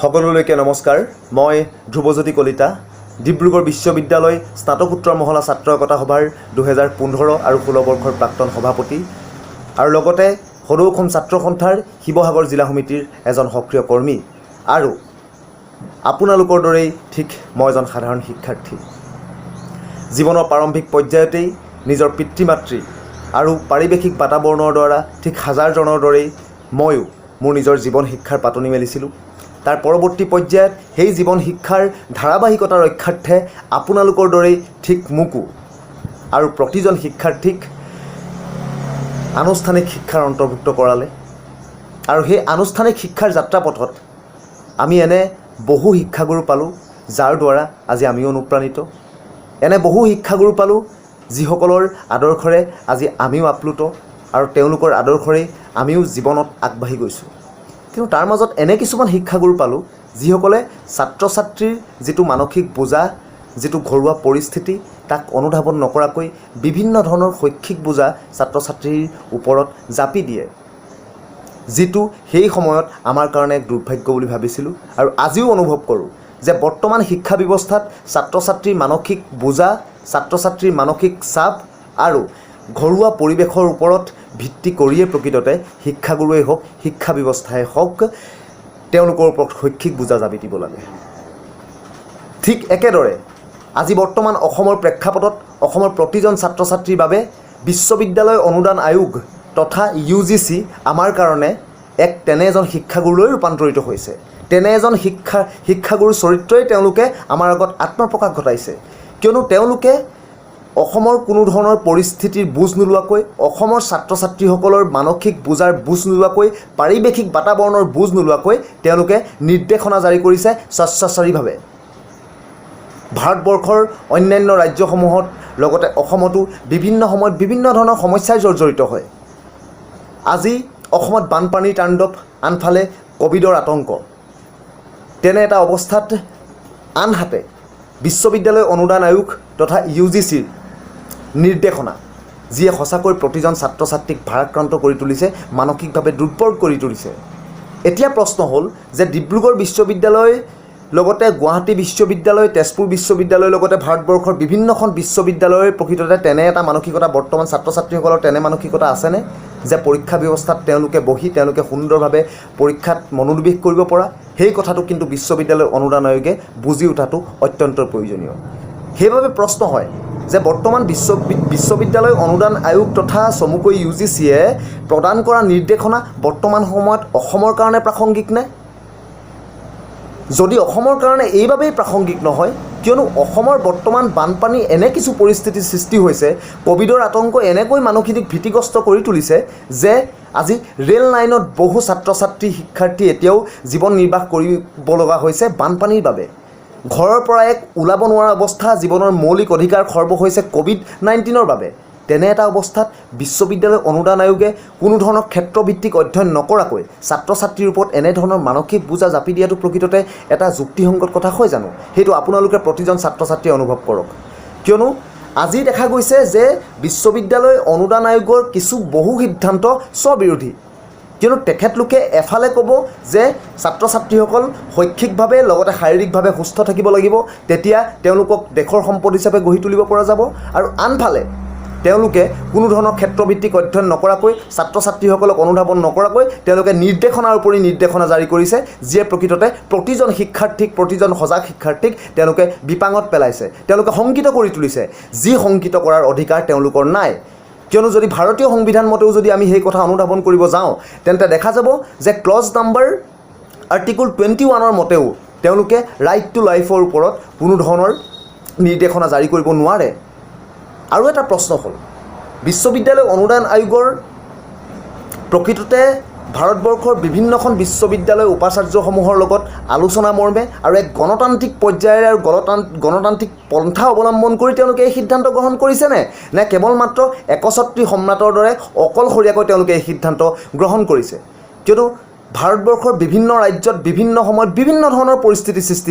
সকলোলৈকে নমস্কাৰ। মই ধ্ৰুৱজ্যোতি কলিতা, ডিব্ৰুগড় বিশ্ববিদ্যালয় স্নাতকোত্তৰ মহলা ছাত্ৰ একতা সভাৰ 2015 আৰু 16 বৰ্ষৰ প্ৰাক্তন সভাপতি আৰু লগতে সদৌ অসম ছাত্ৰ সন্থাৰ শিৱসাগৰ জিলা সমিতিৰ এজন সক্ৰিয় কৰ্মী আৰু আপোনালোকৰ দৰেই ঠিক মই এজন সাধাৰণ শিক্ষাৰ্থী। জীৱনৰ প্ৰাৰম্ভিক পৰ্যায়তেই নিজৰ পিতৃ মাতৃ আৰু পাৰিৱেশিক বাতাবৰণৰ দ্বাৰা ঠিক হাজাৰজনৰ দৰেই ময়ো মোৰ নিজৰ জীৱন শিক্ষাৰ পাতনি মেলিছিলোঁ। তাৰ পৰৱৰ্তী পৰ্যায়ত সেই জীৱন শিক্ষাৰ ধাৰাবাহিকতা ৰক্ষাৰ্থে আপোনালোকৰ দৰেই ঠিক মোকো আৰু প্ৰতিজন শিক্ষাৰ্থীক আনুষ্ঠানিক শিক্ষাৰ অন্তৰ্ভুক্ত কৰালে আৰু সেই আনুষ্ঠানিক শিক্ষাৰ যাত্ৰাপথত আমি এনে বহু শিক্ষাগুৰু পালোঁ, যাৰ দ্বাৰা আজি আমিও অনুপ্ৰাণিত। এনে বহু শিক্ষাগুৰু পালোঁ, যিসকলৰ আদৰ্শৰে আজি আমিও আপ্লুত আৰু তেওঁলোকৰ আদৰ্শৰেই আমিও জীৱনত আগবাঢ়ি গৈছোঁ। কিন্তু তাৰ মাজত এনে কিছুমান শিক্ষাগুৰু পালোঁ, যিসকলে ছাত্ৰ ছাত্ৰীৰ যিটো মানসিক বোজা, যিটো ঘৰুৱা পৰিস্থিতি, তাক অনুধাৱন নকৰাকৈ বিভিন্ন ধৰণৰ শৈক্ষিক বোজা ছাত্ৰ ছাত্ৰীৰ ওপৰত জাপি দিয়ে, যিটো সেই সময়ত আমাৰ কাৰণে এক দুৰ্ভাগ্য বুলি ভাবিছিলোঁ আৰু আজিও অনুভৱ কৰোঁ যে বৰ্তমান শিক্ষা ব্যৱস্থাত ছাত্ৰ ছাত্ৰীৰ মানসিক বোজা, ছাত্ৰ ছাত্ৰীৰ মানসিক চাপ আৰু ঘৰুৱা পৰিৱেশৰ ওপৰত ভিত্তি কৰিয়ে প্ৰকৃততে শিক্ষাগুৰুৱেই হওক, শিক্ষা ব্যৱস্থাই হওক, তেওঁলোকৰ ওপৰত শৈক্ষিক বোজা জাপি দিব লাগে। ঠিক একেদৰে আজি বৰ্তমান অসমৰ প্ৰেক্ষাপটত অসমৰ প্ৰতিজন ছাত্ৰ ছাত্ৰীৰ বাবে বিশ্ববিদ্যালয় অনুদান আয়োগ তথা ইউজিচি আমাৰ কাৰণে এক তেনে এজন শিক্ষাগুৰুলৈ ৰূপান্তৰিত হৈছে। তেনে এজন শিক্ষাগুৰুৰ চৰিত্ৰই তেওঁলোকে আমাৰ আগত আত্মপ্ৰকাশ ঘটাইছে। কিয়নো তেওঁলোকে অসমৰ কোনো ধৰণৰ পৰিস্থিতিৰ বুজ নোলোৱাকৈ, অসমৰ ছাত্ৰ ছাত্ৰীসকলৰ মানসিক বোজাৰ বুজ নোলোৱাকৈ, পাৰিৱেশিক বাতাবৰণৰ বুজ নোলোৱাকৈ তেওঁলোকে নিৰ্দেশনা জাৰি কৰিছে স্বেচ্ছাচাৰীভাৱে। ভাৰতবৰ্ষৰ অন্যান্য ৰাজ্যসমূহত লগতে অসমতো বিভিন্ন সময়ত বিভিন্ন ধৰণৰ সমস্যাই জৰ্জৰিত হয়। আজি অসমত বানপানীৰ তাণ্ডৱ, আনফালে ক'ভিডৰ আতংক। তেনে এটা অৱস্থাত আনহাতে বিশ্ববিদ্যালয় অনুদান আয়োগ তথা ইউজিচিৰ নিৰ্দেশনা, যিয়ে সঁচাকৈ প্ৰতিজন ছাত্ৰ ছাত্ৰীক ভাৰাক্ৰান্ত কৰি তুলিছে, মানসিকভাৱে দুৰ্বল কৰি তুলিছে। এতিয়া প্ৰশ্ন হ'ল যে ডিব্ৰুগড় বিশ্ববিদ্যালয় লগতে গুৱাহাটী বিশ্ববিদ্যালয়, তেজপুৰ বিশ্ববিদ্যালয়ৰ লগতে ভাৰতবৰ্ষৰ বিভিন্নখন বিশ্ববিদ্যালয়ৰ প্ৰকৃততে তেনে এটা মানসিকতা, বৰ্তমান ছাত্ৰ ছাত্ৰীসকলৰ তেনে মানসিকতা আছেনে যে পৰীক্ষা ব্যৱস্থাত তেওঁলোকে বহি তেওঁলোকে সুন্দৰভাৱে পৰীক্ষাত মনোনিৱেশ কৰিব পৰা? সেই কথাটো কিন্তু বিশ্ববিদ্যালয় অনুদান আয়োগে বুজি উঠাটো অত্যন্ত প্ৰয়োজনীয়। সেইবাবে প্ৰশ্ন হয় যে বৰ্তমান বিশ্ববিদ্যালয় অনুদান আয়োগ তথা চমুকৈ ইউজিচিয়ে প্ৰদান কৰা নিৰ্দেশনা বৰ্তমান সময়ত অসমৰ কাৰণে প্ৰাসংগিক নে? যদি অসমৰ কাৰণে এইবাবেই প্ৰাসংগিক নহয়, কিয়নো অসমৰ বৰ্তমান বানপানী এনে কিছু পৰিস্থিতিৰ সৃষ্টি হৈছে, ক'ভিডৰ আতংক এনেকৈ মানুহখিনিক ভীতিগ্ৰস্ত কৰি তুলিছে যে আজি ৰেল লাইনত বহু ছাত্ৰ ছাত্ৰী, শিক্ষাৰ্থী এতিয়াও জীৱন নিৰ্বাহ কৰিব লগা হৈছে বানপানীৰ বাবে। ঘৰৰ পৰা এক ওলাব নোৱাৰা অৱস্থা, জীৱনৰ মৌলিক অধিকাৰ খৰ্ব হৈছে ক'ভিড-19ৰ বাবে। তেনে এটা অৱস্থাত বিশ্ববিদ্যালয় অনুদান আয়োগে কোনো ধৰণৰ ক্ষেত্ৰভিত্তিক অধ্যয়ন নকৰাকৈ ছাত্ৰ ছাত্ৰীৰ ওপৰত এনেধৰণৰ মানসিক বোজা জাপি দিয়াটো প্ৰকৃততে এটা যুক্তিসংগত কথা হয় জানো? সেইটো আপোনালোকে প্ৰতিজন ছাত্ৰ ছাত্ৰীয়ে অনুভৱ কৰক। কিয়নো আজি দেখা গৈছে যে বিশ্ববিদ্যালয় অনুদান আয়োগৰ কিছু বহু সিদ্ধান্ত স্ববিৰোধী। কিয়নো তেখেতলোকে এফালে ক'ব যে ছাত্ৰ ছাত্ৰীসকল শৈক্ষিকভাৱে লগতে শাৰীৰিকভাৱে সুস্থ থাকিব লাগিব, তেতিয়া তেওঁলোকক দেশৰ সম্পদ হিচাপে গঢ়ি তুলিব পৰা যাব আৰু আনফালে তেওঁলোকে কোনো ধৰণৰ ক্ষেত্ৰভিত্তিক অধ্যয়ন নকৰাকৈ, ছাত্ৰ ছাত্ৰীসকলক অনুধাৱন নকৰাকৈ তেওঁলোকে নিৰ্দেশনাৰ উপৰি নিৰ্দেশনা জাৰি কৰিছে, যিয়ে প্ৰকৃততে প্ৰতিজন শিক্ষাৰ্থীক, প্ৰতিজন সজাগ শিক্ষাৰ্থীক তেওঁলোকে বিপাঙত পেলাইছে, তেওঁলোকে শংকিত কৰি তুলিছে, যি শংকিত কৰাৰ অধিকাৰ তেওঁলোকৰ নাই। কিয়নো যদি ভাৰতীয় সংবিধান মতেও যদি আমি সেই কথা অনুধাৱন কৰিব যাওঁ, তেন্তে দেখা যাব যে ক্লজ নাম্বাৰ আৰ্টিকল 21ৰ মতেও তেওঁলোকে ৰাইট টু লাইফৰ ওপৰত কোনো ধৰণৰ নিৰ্দেশনা জাৰি কৰিব নোৱাৰে। আৰু এটা প্ৰশ্ন হ'ল, বিশ্ববিদ্যালয় অনুদান আয়োগৰ প্ৰকৃততে ভাৰতবৰ্ষৰ বিভিন্নখন বিশ্ববিদ্যালয় উপাচাৰ্যসমূহৰ লগত আলোচনা মৰ্মে আৰু এক গণতান্ত্ৰিক পৰ্যায়েৰে আৰু গণতান্ত্ৰিক পন্থা অৱলম্বন কৰি তেওঁলোকে এই সিদ্ধান্ত গ্ৰহণ কৰিছেনে, নে কেৱল মাত্ৰ একছত্ৰী সম্ৰাটৰ দৰে অকলশৰীয়াকৈ তেওঁলোকে এই সিদ্ধান্ত গ্ৰহণ কৰিছে? কিয়নো ভাৰতবৰ্ষৰ বিভিন্ন ৰাজ্যত বিভিন্ন সময়ত বিভিন্ন ধৰণৰ পৰিস্থিতিৰ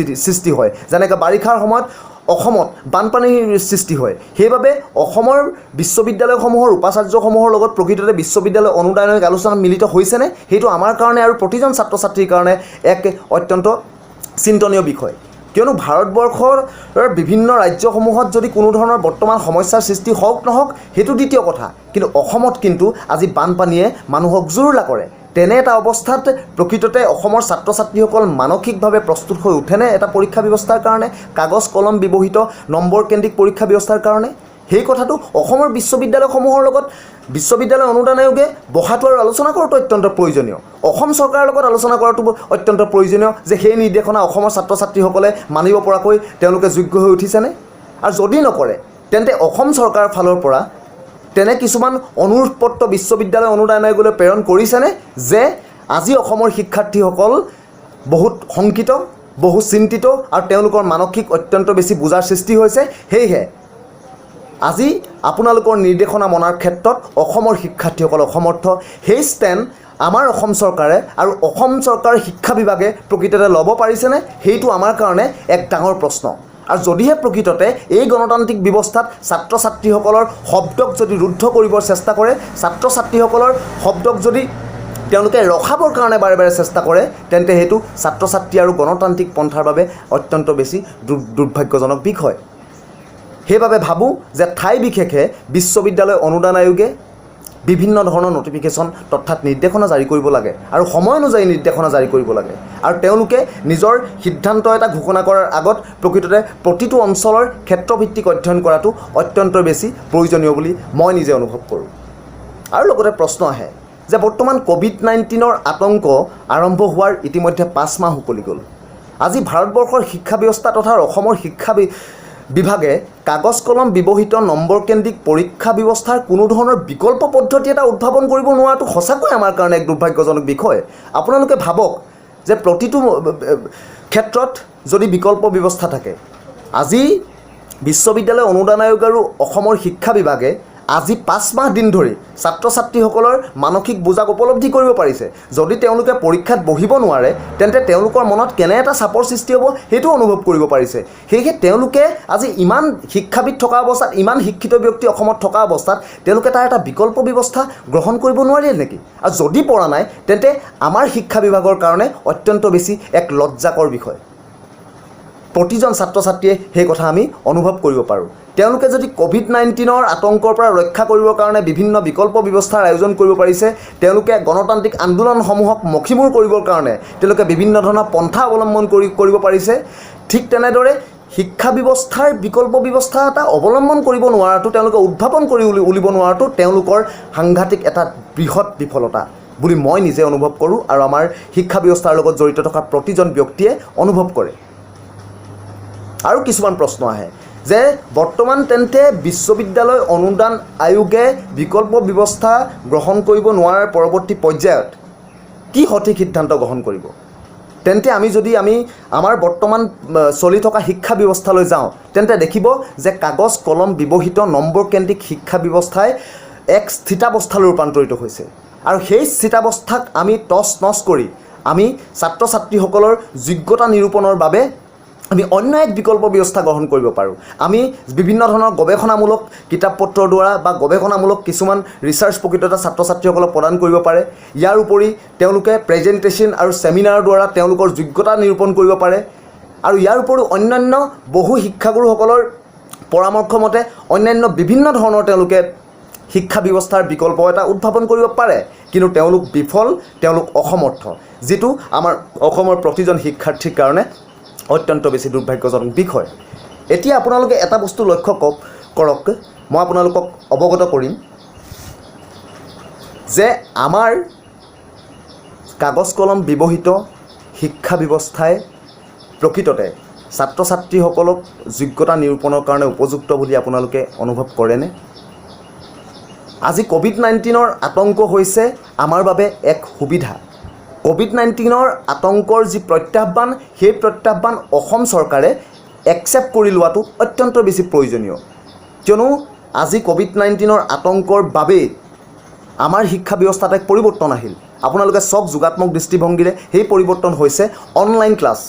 সৃষ্টি হয়। যেনেকৈ বাৰিষাৰ সময়ত অসমত বানপানীৰ সৃষ্টি হয়। সেইবাবে অসমৰ বিশ্ববিদ্যালয়সমূহৰ উপাচাৰ্যসমূহৰ লগত প্ৰকৃততে বিশ্ববিদ্যালয় অনুদান আয়োগ আলোচনাত মিলিত হৈছেনে, সেইটো আমাৰ কাৰণে আৰু প্ৰতিজন ছাত্ৰ ছাত্ৰীৰ কাৰণে এক অত্যন্ত চিন্তনীয় বিষয়। কিয়নো ভাৰতবৰ্ষৰ বিভিন্ন ৰাজ্যসমূহত যদি কোনো ধৰণৰ বৰ্তমান সমস্যাৰ সৃষ্টি হওক নহওক, সেইটো দ্বিতীয় কথা, কিন্তু অসমত কিন্তু আজি বানপানীয়ে মানুহক জুৰুলা কৰে। তেনে এটা অৱস্থাত প্ৰকৃততে অসমৰ ছাত্ৰ ছাত্ৰীসকল মানসিকভাৱে প্ৰস্তুত হৈ উঠেনে এটা পৰীক্ষা ব্যৱস্থাৰ কাৰণে, কাগজ কলম ব্যৱহৃত নম্বৰকেন্দ্ৰিক পৰীক্ষা ব্যৱস্থাৰ কাৰণে? সেই কথাটো অসমৰ বিশ্ববিদ্যালয়সমূহৰ লগত বিশ্ববিদ্যালয় অনুদান আয়োগে বহাটো আৰু আলোচনা কৰাটো অত্যন্ত প্ৰয়োজনীয়। অসম চৰকাৰৰ লগত আলোচনা কৰাটো অত্যন্ত প্ৰয়োজনীয় যে সেই নিৰ্দেশনা অসমৰ ছাত্ৰ ছাত্ৰীসকলে মানিব পৰাকৈ তেওঁলোকে যোগ্য হৈ উঠিছেনে? আৰু যদি নকৰে, তেন্তে অসম চৰকাৰৰ ফালৰ পৰা তেনে কিছুমান অনুৰোধ পত্ৰ বিশ্ববিদ্যালয় অনুদান আয়োগলৈ প্ৰেৰণ কৰিছেনে যে আজি অসমৰ শিক্ষাৰ্থীসকল বহুত শংকিত, বহু চিন্তিত আৰু তেওঁলোকৰ মানসিক অত্যন্ত বেছি বোজাৰ সৃষ্টি হৈছে, সেয়েহে আজি আপোনালোকৰ নিৰ্দেশনা মনাৰ ক্ষেত্ৰত অসমৰ শিক্ষাৰ্থীসকল অসমৰ্থ? সেই ষ্টেণ্ড আমাৰ অসম চৰকাৰে আৰু অসম চৰকাৰৰ শিক্ষা বিভাগে প্ৰকৃততে ল'ব পাৰিছেনে? সেইটো আমাৰ কাৰণে এক ডাঙৰ প্ৰশ্ন। আৰু যদিহে প্ৰকৃততে এই গণতান্ত্ৰিক ব্যৱস্থাত ছাত্ৰ ছাত্ৰীসকলৰ শব্দক যদি ৰুদ্ধ কৰিবৰ চেষ্টা কৰে, ছাত্ৰ ছাত্ৰীসকলৰ শব্দক যদি তেওঁলোকে ৰখাবৰ কাৰণে বাৰে বাৰে চেষ্টা কৰে, তেন্তে সেইটো ছাত্ৰ ছাত্ৰী আৰু গণতান্ত্ৰিক পন্থাৰ বাবে অত্যন্ত বেছি দুৰ্ভাগ্যজনক বিষয়। সেইবাবে ভাবোঁ যে ঠাই বিশেষে বিশ্ববিদ্যালয় অনুদান আয়োগে বিভিন্ন ধৰণৰ নটিফিকেশ্যন তথা নিৰ্দেশনা জাৰি কৰিব লাগে আৰু সময় অনুযায়ী নিৰ্দেশনা জাৰি কৰিব লাগে আৰু তেওঁলোকে নিজৰ সিদ্ধান্ত এটা ঘোষণা কৰাৰ আগত প্ৰকৃততে প্ৰতিটো অঞ্চলৰ ক্ষেত্ৰভিত্তিক অধ্যয়ন কৰাটো অত্যন্ত বেছি প্ৰয়োজনীয় বুলি মই নিজে অনুভৱ কৰোঁ। আৰু লগতে প্ৰশ্ন আহে যে বৰ্তমান ক'ভিড-19ৰ আতংক আৰম্ভ হোৱাৰ ইতিমধ্যে 5 মাহ উকলি গ'ল। আজি ভাৰতবৰ্ষৰ শিক্ষা ব্যৱস্থা তথা অসমৰ শিক্ষা বিভাগে কাগজ কলম ব্যৱহৃত নম্বৰকেন্দ্ৰিক পৰীক্ষা ব্যৱস্থাৰ কোনো ধৰণৰ বিকল্প পদ্ধতি এটা উদ্ভাৱন কৰিব নোৱাৰাটো সঁচাকৈ আমাৰ কাৰণে এক দুৰ্ভাগ্যজনক বিষয়। আপোনালোকে ভাবক যে প্ৰতিটো ক্ষেত্ৰত যদি বিকল্প ব্যৱস্থা থাকে, আজি বিশ্ববিদ্যালয় অনুদান আয়োগ আৰু অসমৰ শিক্ষা বিভাগে আজি 5 মাহ দিন ধৰি ছাত্ৰ ছাত্ৰীসকলৰ মানসিক বোজাক উপলব্ধি কৰিব পাৰিছে। যদি তেওঁলোকে পৰীক্ষাত বহিব নোৱাৰে, তেন্তে তেওঁলোকৰ মনত কেনে এটা চাপৰ সৃষ্টি হ'ব, সেইটো অনুভৱ কৰিব পাৰিছে। সেয়েহে তেওঁলোকে আজি ইমান শিক্ষাবিদ থকা অৱস্থাত, ইমান শিক্ষিত ব্যক্তি অসমত থকা অৱস্থাত তেওঁলোকে তাৰ এটা বিকল্প ব্যৱস্থা গ্ৰহণ কৰিব নোৱাৰিলে নেকি? আৰু যদি পৰা নাই, তেন্তে আমাৰ শিক্ষা বিভাগৰ কাৰণে অত্যন্ত বেছি এক লজ্জাকৰ বিষয়। প্ৰতিজন ছাত্ৰ ছাত্ৰীয়ে সেই কথা আমি অনুভৱ কৰিব পাৰোঁ। তেওঁলোকে যদি ক'ভিড-19ৰ আতংকৰ পৰা ৰক্ষা কৰিবৰ কাৰণে বিভিন্ন বিকল্প ব্যৱস্থাৰ আয়োজন কৰিব পাৰিছে, তেওঁলোকে গণতান্ত্ৰিক আন্দোলনসমূহক মষিমূৰ কৰিবৰ কাৰণে তেওঁলোকে বিভিন্ন ধৰণৰ পন্থা অৱলম্বন কৰিব পাৰিছে, ঠিক তেনেদৰে শিক্ষা ব্যৱস্থাৰ বিকল্প ব্যৱস্থা এটা অৱলম্বন কৰিব নোৱাৰাটো, তেওঁলোকে উদ্ভাৱন কৰি উলিব নোৱাৰাটো তেওঁলোকৰ সাংঘাতিক এটা বৃহৎ বিফলতা বুলি মই নিজে অনুভৱ কৰোঁ আৰু আমাৰ শিক্ষা ব্যৱস্থাৰ লগত জড়িত থকা প্ৰতিজন ব্যক্তিয়ে অনুভৱ কৰে। আৰু কিছুমান প্ৰশ্ন আহে যে বৰ্তমান তেন্তে বিশ্ববিদ্যালয় অনুদান আয়োগে বিকল্প ব্যৱস্থা গ্ৰহণ কৰিব নোৱাৰাৰ পৰৱৰ্তী পৰ্যায়ত কি সঠিক সিদ্ধান্ত গ্ৰহণ কৰিব? তেন্তে আমি যদি আমি আমাৰ বৰ্তমান চলি থকা শিক্ষা ব্যৱস্থালৈ যাওঁ, তেন্তে দেখিব যে কাগজ কলম ব্যৱহৃত নম্বৰকেন্দ্ৰিক শিক্ষা ব্যৱস্থাই এক স্থিতাৱস্থালৈ ৰূপান্তৰিত হৈছে আৰু সেই স্থিতাৱস্থাক আমি তচ নচ কৰি আমি ছাত্ৰ ছাত্ৰীসকলৰ যোগ্যতা নিৰূপণৰ বাবে আমি অন্য এক বিকল্প ব্যৱস্থা গ্ৰহণ কৰিব পাৰোঁ। আমি বিভিন্ন ধৰণৰ গৱেষণামূলক কিতাপ পত্ৰৰ দ্বাৰা বা গৱেষণামূলক কিছুমান ৰিচাৰ্চ প্ৰকৃততে ছাত্ৰ ছাত্ৰীসকলক প্ৰদান কৰিব পাৰে। ইয়াৰ উপৰি তেওঁলোকে প্ৰেজেণ্টেশ্যন আৰু ছেমিনাৰৰ দ্বাৰা তেওঁলোকৰ যোগ্যতা নিৰূপণ কৰিব পাৰে আৰু ইয়াৰ উপৰিও অন্যান্য বহু শিক্ষাগুৰুসকলৰ পৰামৰ্শ মতে অন্যান্য বিভিন্ন ধৰণৰ তেওঁলোকে শিক্ষা ব্যৱস্থাৰ বিকল্প এটা উদ্ভাৱন কৰিব পাৰে। কিন্তু তেওঁলোক বিফল, তেওঁলোক অসমৰ্থ, যিটো আমাৰ অসমৰ প্ৰতিজন শিক্ষাৰ্থীৰ কাৰণে অত্যন্ত বেছি দুৰ্ভাগ্যজনক বিষয়। এতিয়া আপোনালোকে এটা বস্তু লক্ষ্য কৰক, মই আপোনালোকক অৱগত কৰিম যে আমাৰ কাগজ কলম ব্যৱহৃত শিক্ষা ব্যৱস্থাই প্ৰকৃততে ছাত্ৰ ছাত্ৰীসকলক যোগ্যতা নিৰূপণৰ কাৰণে উপযুক্ত বুলি আপোনালোকে অনুভৱ কৰেনে? আজি ক'ভিড-19ৰ আতংক হৈছে আমাৰ বাবে এক সুবিধা। ক'ভিড-19ৰ আতংকৰ যি প্ৰত্যাহ্বান, সেই প্ৰত্যাহ্বান অসম চৰকাৰে একচেপ্ট কৰি লোৱাটো অত্যন্ত বেছি প্ৰয়োজনীয়। কিয়নো আজি ক'ভিড-19ৰ আতংকৰ বাবেই আমাৰ শিক্ষা ব্যৱস্থাত এক পৰিৱৰ্তন আহিল। আপোনালোকে চাওক, যোগাত্মক দৃষ্টিভংগীৰে সেই পৰিৱৰ্তন হৈছে অনলাইন ক্লাছ।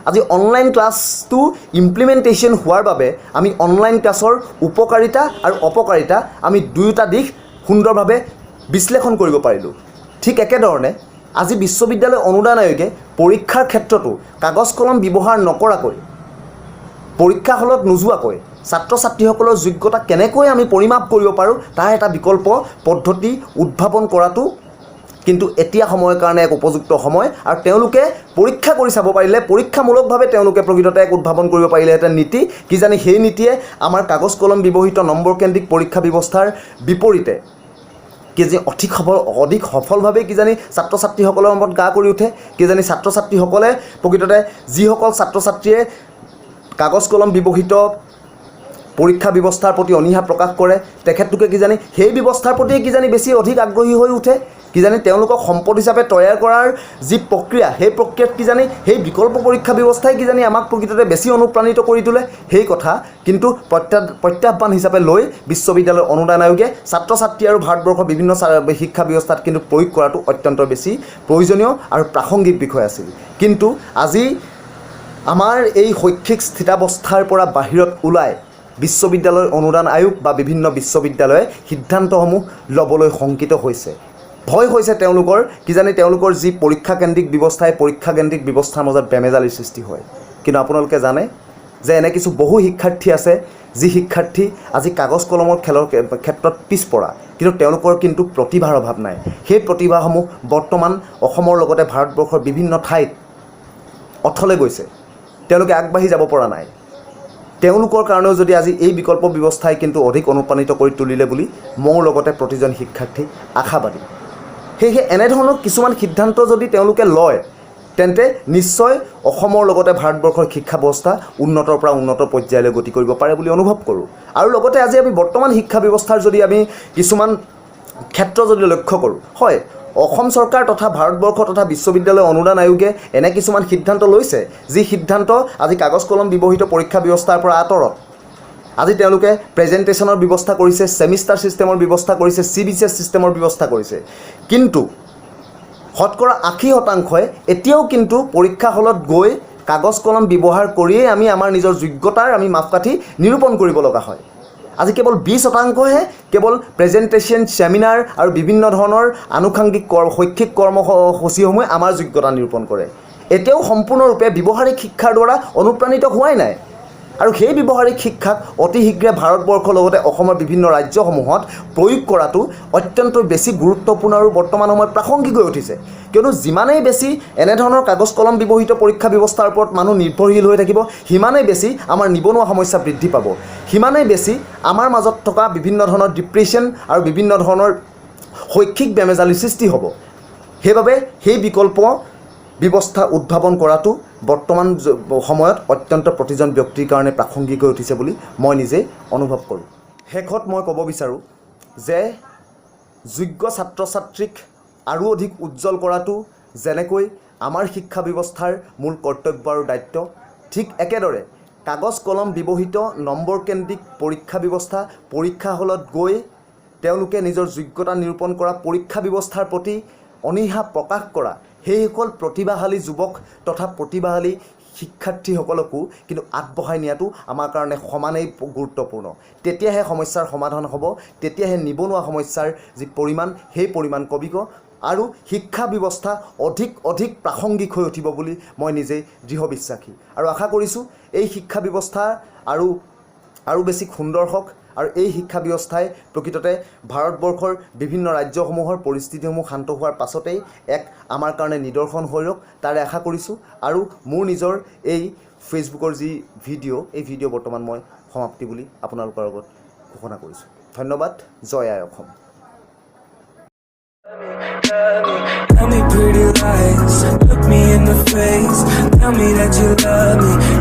আজি অনলাইন ক্লাছটো ইমপ্লিমেণ্টেশ্যন হোৱাৰ বাবে আমি অনলাইন ক্লাছৰ উপকাৰিতা আৰু অপকাৰিতা আমি দুয়োটা দিশ সুন্দৰভাৱে বিশ্লেষণ কৰিব পাৰিলোঁ। ঠিক একেধৰণে আজি বিশ্ববিদ্যালয় অনুদান আয়োগে পৰীক্ষাৰ ক্ষেত্ৰতো কাগজ কলম ব্যৱহাৰ নকৰাকৈ, পৰীক্ষা হলত নোযোৱাকৈ ছাত্ৰ ছাত্ৰীসকলৰ যোগ্যতা কেনেকৈ আমি পৰিমাপ কৰিব পাৰোঁ, তাৰ এটা বিকল্প পদ্ধতি উদ্ভাৱন কৰাটো কিন্তু এতিয়া সময়ৰ কাৰণে এক উপযুক্ত সময়। আৰু তেওঁলোকে পৰীক্ষা কৰি চাব পাৰিলে, পৰীক্ষামূলকভাৱে তেওঁলোকে প্ৰকৃততে এক উদ্ভাৱন কৰিব পাৰিলেহেঁতেন নীতি, কিজানি সেই নীতিয়ে আমাৰ কাগজ কলম ব্যৱহৃত নম্বৰকেন্দ্ৰিক পৰীক্ষা ব্যৱস্থাৰ বিপৰীতে কিজানি অধিক সফলভাৱে কিজানি ছাত্ৰ ছাত্ৰীসকলৰ মনত গা কৰি উঠে। কিজানি ছাত্ৰ ছাত্ৰীসকলে প্ৰকৃততে, যিসকল ছাত্ৰ ছাত্ৰীয়ে কাগজ কলম ব্যৱহৃত পৰীক্ষা ব্যৱস্থাৰ প্ৰতি অনীহা প্ৰকাশ কৰে, তেখেতলোকে কিজানি সেই ব্যৱস্থাৰ প্ৰতিয়ে কিজানি বেছি অধিক আগ্ৰহী হৈ উঠে। কিজানি তেওঁলোকক সম্পদ হিচাপে তৈয়াৰ কৰাৰ যি প্ৰক্ৰিয়া, সেই প্ৰক্ৰিয়াত কিজানি সেই বিকল্প পৰীক্ষা ব্যৱস্থাই কিজানি আমাক প্ৰকৃততে বেছি অনুপ্ৰাণিত কৰি তোলে। সেই কথা কিন্তু প্ৰত্যাহ্বান হিচাপে লৈ বিশ্ববিদ্যালয় অনুদান আয়োগে ছাত্ৰ ছাত্ৰী আৰু ভাৰতবৰ্ষৰ বিভিন্ন শিক্ষা ব্যৱস্থাত কিন্তু প্ৰয়োগ কৰাটো অত্যন্ত বেছি প্ৰয়োজনীয় আৰু প্ৰাসংগিক বিষয় আছিল। কিন্তু আজি আমাৰ এই শৈক্ষিক স্থিতাৱস্থাৰ পৰা বাহিৰত ওলাই বিশ্ববিদ্যালয় অনুদান আয়োগ বা বিভিন্ন বিশ্ববিদ্যালয়ে সিদ্ধান্তসমূহ ল'বলৈ শংকিত হৈছে। ভয় হৈছে তেওঁলোকৰ, কিজানি তেওঁলোকৰ যি পৰীক্ষাকেন্দ্ৰিক ব্যৱস্থাই পৰীক্ষাকেন্দ্ৰিক ব্যৱস্থাৰ মাজত বেমেজালিৰ সৃষ্টি হয়। কিন্তু আপোনালোকে জানে যে এনে কিছু বহু শিক্ষাৰ্থী আছে, যি শিক্ষাৰ্থী আজি কাগজ কলমৰ খেলৰ ক্ষেত্ৰত পিছপৰা, কিন্তু তেওঁলোকৰ কিন্তু প্ৰতিভাৰ অভাৱ নাই। সেই প্ৰতিভাসমূহ বৰ্তমান অসমৰ লগতে ভাৰতবৰ্ষৰ বিভিন্ন ঠাইত অথলে গৈছে, তেওঁলোকে আগবাঢ়ি যাব পৰা নাই। তেওঁলোকৰ কাৰণেও যদি আজি এই বিকল্প ব্যৱস্থাই কিন্তু অধিক অনুপ্ৰাণিত কৰি তুলিলে বুলি মোৰ লগতে প্ৰতিজন শিক্ষাৰ্থী আশাবাদী। সেয়েহে এনেধৰণৰ কিছুমান সিদ্ধান্ত যদি তেওঁলোকে লয়, তেন্তে নিশ্চয় অসমৰ লগতে ভাৰতবৰ্ষৰ শিক্ষা ব্যৱস্থা উন্নতৰ পৰা উন্নত পৰ্যায়লৈ গতি কৰিব পাৰে বুলি অনুভৱ কৰোঁ। আৰু লগতে আজি আমি বৰ্তমান শিক্ষা ব্যৱস্থাৰ যদি আমি কিছুমান ক্ষেত্ৰ যদি লক্ষ্য কৰোঁ, হয়, অসম চৰকাৰ তথা ভাৰতবৰ্ষ তথা বিশ্ববিদ্যালয় অনুদান আয়োগে এনে কিছুমান সিদ্ধান্ত লৈছে, যি সিদ্ধান্ত আজি কাগজ কলম ব্যৱহৃত পৰীক্ষা ব্যৱস্থাৰ পৰা আঁতৰত। আজি তেওঁলোকে প্ৰেজেণ্টেশ্যনৰ ব্যৱস্থা কৰিছে, ছেমিষ্টাৰ ছিষ্টেমৰ ব্যৱস্থা কৰিছে, চিবিচিএছ ছিষ্টেমৰ ব্যৱস্থা কৰিছে। কিন্তু শতকৰা 80 শতাংশই এতিয়াও কিন্তু পৰীক্ষা হলত গৈ কাগজ কলম ব্যৱহাৰ কৰিয়েই আমি আমাৰ নিজৰ যোগ্যতাৰ আমি মাপকাঠি নিৰূপণ কৰিব লগা হয়। আজি কেৱল 20 শতাংশহে কেৱল প্ৰেজেণ্টেশ্যন, ছেমিনাৰ আৰু বিভিন্ন ধৰণৰ আনুষাংগিক শৈক্ষিক কৰ্মসূচীসমূহে আমাৰ যোগ্যতা নিৰূপণ কৰে। এতিয়াও সম্পূৰ্ণৰূপে ব্যৱহাৰিক শিক্ষাৰ দ্বাৰা অনুপ্ৰাণিত হোৱাই নাই। আৰু সেই ব্যৱহাৰিক শিক্ষাক অতি শীঘ্ৰে ভাৰতবৰ্ষৰ লগতে অসমৰ বিভিন্ন ৰাজ্যসমূহত প্ৰয়োগ কৰাটো অত্যন্ত বেছি গুৰুত্বপূৰ্ণ আৰু বৰ্তমান সময়ত প্ৰাসংগিক হৈ উঠিছে। কিয়নো যিমানেই বেছি এনেধৰণৰ কাগজ কলম ব্যৱহৃত পৰীক্ষা ব্যৱস্থাৰ ওপৰত মানুহ নিৰ্ভৰশীল হৈ থাকিব, সিমানেই বেছি আমাৰ নিবনুৱা সমস্যা বৃদ্ধি পাব, সিমানেই বেছি আমাৰ মাজত থকা বিভিন্ন ধৰণৰ ডিপ্ৰেশ্যন আৰু বিভিন্ন ধৰণৰ শৈক্ষিক বেমেজালিৰ সৃষ্টি হ'ব। সেইবাবে সেই বিকল্প ব্যৱস্থা উদ্ভাৱন কৰাটো বৰ্তমান সময়ত অত্যন্ত প্ৰতিজন ব্যক্তিৰ কাৰণে প্ৰাসংগিক হৈ উঠিছে বুলি মই নিজেই অনুভৱ কৰোঁ। শেষত মই ক'ব বিচাৰোঁ যে যোগ্য ছাত্ৰ ছাত্ৰীক আৰু অধিক উজ্জ্বল কৰাটো যেনেকৈ আমাৰ শিক্ষা ব্যৱস্থাৰ মূল কৰ্তব্য আৰু দায়িত্ব, ঠিক একেদৰে কাগজ কলম ব্যৱহৃত নম্বৰকেন্দ্ৰিক পৰীক্ষা ব্যৱস্থা, পৰীক্ষা হলত গৈ তেওঁলোকে নিজৰ যোগ্যতা নিৰূপণ কৰা পৰীক্ষা ব্যৱস্থাৰ প্ৰতি অনীহা প্ৰকাশ কৰা সেইসকল প্ৰতিভাশালী যুৱক তথা প্ৰতিভাশালী শিক্ষাৰ্থীসকলকো কিন্তু আগবঢ়াই নিয়াটো আমাৰ কাৰণে সমানেই গুৰুত্বপূৰ্ণ। তেতিয়াহে সমস্যাৰ সমাধান হ'ব, তেতিয়াহে নিবনুৱা সমস্যাৰ যি পৰিমাণ, সেই পৰিমাণ কমিব আৰু শিক্ষা ব্যৱস্থা অধিক অধিক প্ৰাসংগিক হৈ উঠিব বুলি মই নিজেই দৃঢ় বিশ্বাসী। আৰু আশা কৰিছোঁ এই শিক্ষা ব্যৱস্থা আৰু আৰু বেছি সুন্দৰ হওক আৰু এই শিক্ষা ব্যৱস্থাই প্ৰকৃততে ভাৰতবৰ্ষৰ বিভিন্ন ৰাজ্যসমূহৰ পৰিস্থিতিসমূহ শান্ত হোৱাৰ পাছতেই এক আমাৰ কাৰণে নিদৰ্শন হৈ ৰওক, তাৰে আশা কৰিছোঁ। আৰু মোৰ নিজৰ এই ফেচবুকৰ যি ভিডিঅ', এই ভিডিঅ' বৰ্তমান মই সমাপ্তি বুলি আপোনালোকৰ আগত ঘোষণা কৰিছোঁ। ধন্যবাদ। জয় আই Assam. Tell me pretty lies, look me in the face. Tell me that you love me.